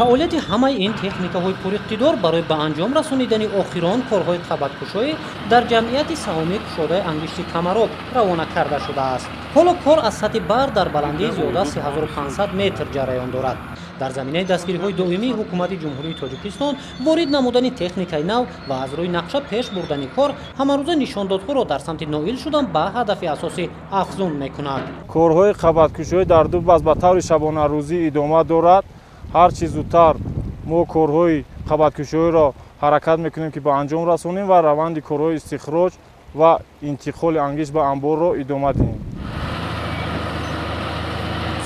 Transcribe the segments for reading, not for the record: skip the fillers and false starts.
Фаъолияти ҳамаи ин техникаҳои пуриқтидор барои ба анҷом расонидани охирон корҳои қабаткушоӣ дар ҷамъияти саҳомии кушодаи ангишти Камароб равона карда шудааст. Ҳоло кор аз сатҳи баҳр дар баландии зиёда 3500 метр ҷараён дорад. Дар заминаи дастгириҳои доимии ҳукумати Ҷумҳурии Тоҷикистон ворид намудани техникаи нав ва аз рӯи нақша пеш бурдани кор ҳамарӯза нишондодҳоро дар самти ноил шудан ба ҳадафи асосӣ афзун мекунад. Корҳои қабаткушоӣ дар ду баст ба таври шабонарӯзӣ идома дорад. Ҳарчи зудтар мо корҳои қабаткушоиро ҳаракат мекунем, ки ба анҷом расонем ва раванди корҳои истихроҷ ва интиқоли ангишт ба анборро идома диҳем.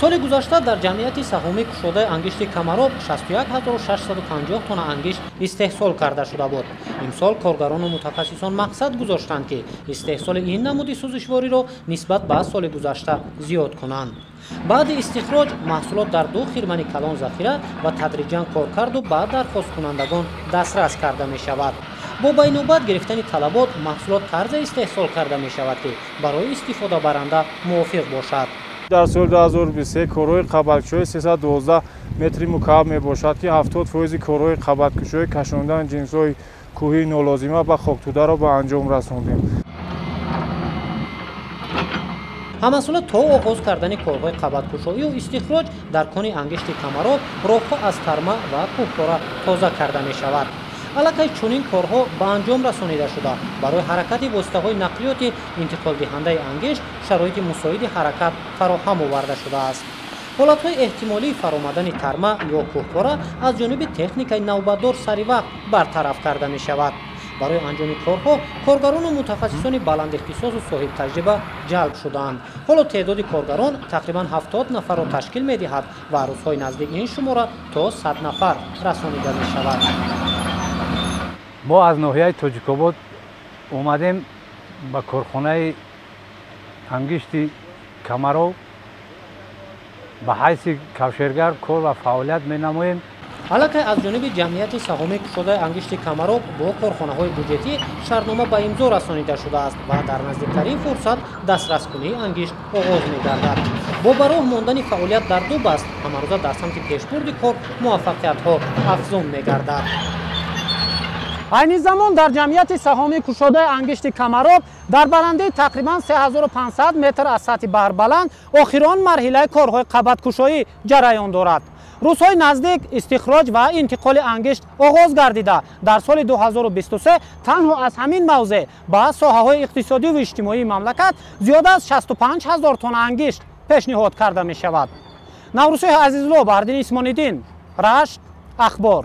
Соли гузашта дар ҷамъияти саҳомии кушодаи ангишти Камароб 61650 тонна ангишт истеҳсол карда шуда буд. Имсол коргарону мутахассисон мақсад гузоштанд, ки истеҳсоли ин намуди сӯзишвориро нисбат ба соли гузашта зиёд кунанд. Баъди истихроҷ маҳсулот дар ду хирмани калон захира ва тадриҷан коркарду ба дархосткунандагон дастрас карда мешавад. Бо байнобат гирифтани талабот маҳсулот тарзе истеҳсол карда мешавад, ки барои истифодабаранда мувофиқ бошад. Дар соли 2023 корҳои қабаткушоӣ 312 метри мукааб мебошад, ки 70% корҳои қабаткушоӣ кашондани ҷинсҳои кӯҳии нолозима ба хоктӯдаро ба анҷом расондем. Ҳамасола то оғоз кардани корҳои қабаткушоию истихроҷ дар кони ангишти Камароб роҳҳо аз тарма ва кӯҳпора тоза карда мешавад. Аллакай чунин корҳо ба анҷом расонида шуда, барои ҳаракати воситаҳои нақлиёти интиқолдиҳандаи ангишт шароити мусоиди ҳаракат фароҳам оварда шудааст. Ҳолатҳои эҳтимолии фаромадани тарма ё кӯҳпора аз ҷониби техникаи навбатдор сари вақт бартараф карда мешавад. Барои анҷоми корҳо коргарону мутахассисони баландихтисосу соҳибтаҷриба ҷалб шудаанд. Ҳоло теъдоди коргарон тақрибан 70 нафарро ташкил медиҳад ва рӯзҳои наздик ин шумора то 100 нафар расонида мешавад. Мо аз ноҳияи Тоҷикобод омадем ба корхонаи ангишти Камаров ба ҳайси кавшергар кор ва фаъолият менамоем. Аллакай аз ҷониби ҷамъияти саҳомии кушодаи ангишти Камароб бо корхонаҳои буҷетӣ шартнома ба имзо расонида шудааст ва дар наздиктарин фурсат дастраскунии ангишт оғоз мегардад. Бо ба роҳ мондани фаъолият дар ду баст ҳамарӯза дар самти пешбурди кор муваффақиятҳо афзун мегардад. Айни замон дар ҷамъияти саҳомии кушодаи ангишти Камароб дар баландии тақрибан 3500 метр аз сатҳи баҳр баланд охирон марҳилаи корҳои қабаткушоӣ ҷараён дорад. Рӯзҳои наздик истихроҷ ва интиқоли ангишт оғоз гардида, дар соли 2023 танҳо аз ҳамин мавзеъ ба соҳаҳои иқтисодӣ ва иҷтимоии мамлакат зиёда аз 65 000 тонна ангишт пешниҳод карда мешавад. Наврӯзшоҳи Азизулло, Баҳриддин Исмониддин, Рашт, Ахбор.